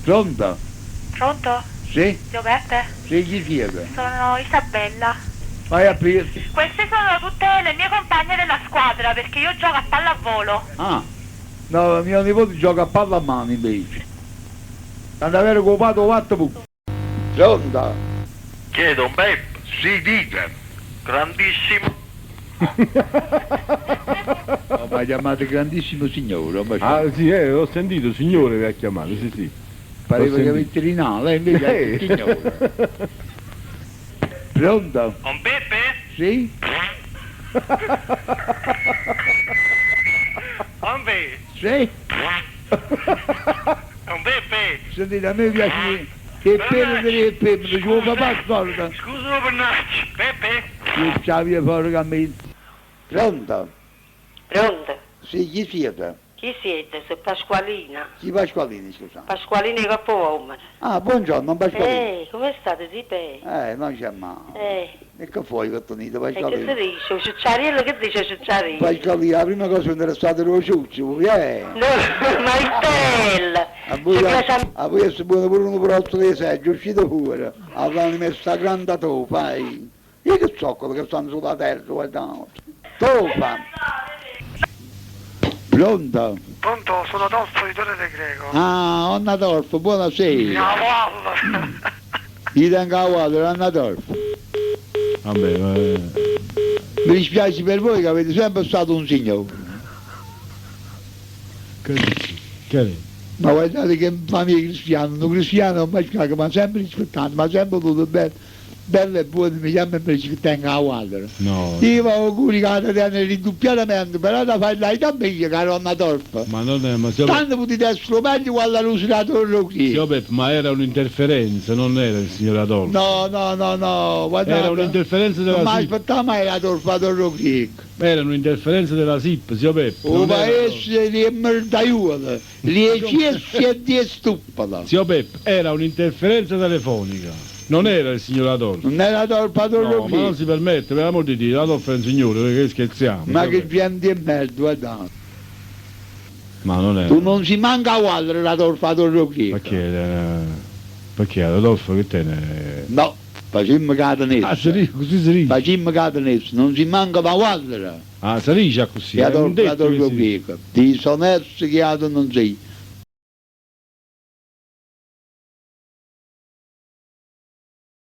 Pronto? Pronto? Sì? Zio Peppe? Sì, chi siete? Sono Isabella. Vai a aprire. Queste sono tutte le mie compagne della squadra perché io gioco a pallavolo. Ah, no, mio nipote gioca a palla a mano invece. Quando avere copato fatto pure. Pronto? Chi è Don Peppe? Sì, dite. Grandissimo. Oh, mi ha chiamato grandissimo signore. Ma Ah sì, l'ho sentito, signore vi ha chiamato, sì sì. pareva l'ho che sentito. avete rinale, invece è il signore. Pronto? Don Peppe? Sì? Don Peppe? Sì? Don Peppe? Sentite, a me piace che perdere e pepe, ci vuole papà scorda. Scusa Bernacci. Peppe? Io c'aveva fuori cammino. Pronto? Pronto? Sì, chi siete? Chi siete? Sono Pasqualina. Chi Pasqualini, scusate. Pasqualina di Capouomene. Ah, buongiorno, Pasqualini. Come state? Sì, bene. Non c'è male. E che vuoi che tenete, E che si Pasqualini? dice? Ciucciariello che dice Ciucciariello? Pasqualini, la prima cosa che era stata lo ciuccio, eh. No, ma è bella! A voi, Ci piace a- a voi è buono pure un brozzo di seggio, uscito fuori, avranno messo la grande topa, eh. Io che so quello che stanno sulla terra, guardate. Topa! Pronto? Pronto, sono Adolfo di Torre del Greco. Ah, Anna Adolfo, buonasera. Cavallo! Gli tengo a guardare, Anna Adolfo. Vabbè, ma... Mi dispiace per voi che avete sempre stato un signore. Che dici? Che è? Ma guardate che famiglia cristiana, un cristiano non mi ma sempre rispettato, ma sempre voluto bene, bello e buono, mi chiama e mi tengo a guardare. No. Io auguri che la tenere ridoppiatamente, però da fare la età meglio, caro Anna Adolfo. Ma non è, ma signor, Tanto potete essere meglio quando la la torre qui. signor Peppe, ma era un'interferenza, non era il signor Adolfo. No, no, no, no, guardate. Era un'interferenza Non della mi SIP. aspettavo mai la torre, la torre qui. Era un'interferenza della SIP, signor Peppe. O non era paese di merdaiuola, li cessi e di stupida. Signor Peppe, era un'interferenza telefonica. Non era il signor Adolfo. Non era torpa torre No, ma non qui. si permette, per l'amor di Dio, Adolfo è un signore, perché scherziamo. Ma signor che Peppe. gente di merda, guarda. Ma non era. Tu non si manca a guardare la torpa torre qui. Perché? Perché Adolfo che te No, facciamo catenezza. Ah, si dice, così si dice. Facciamo catenezza, non si manca da guardare. Ah, si dice così. Che è un la detto torre che si dice. qui. Disonesto che altro non sei.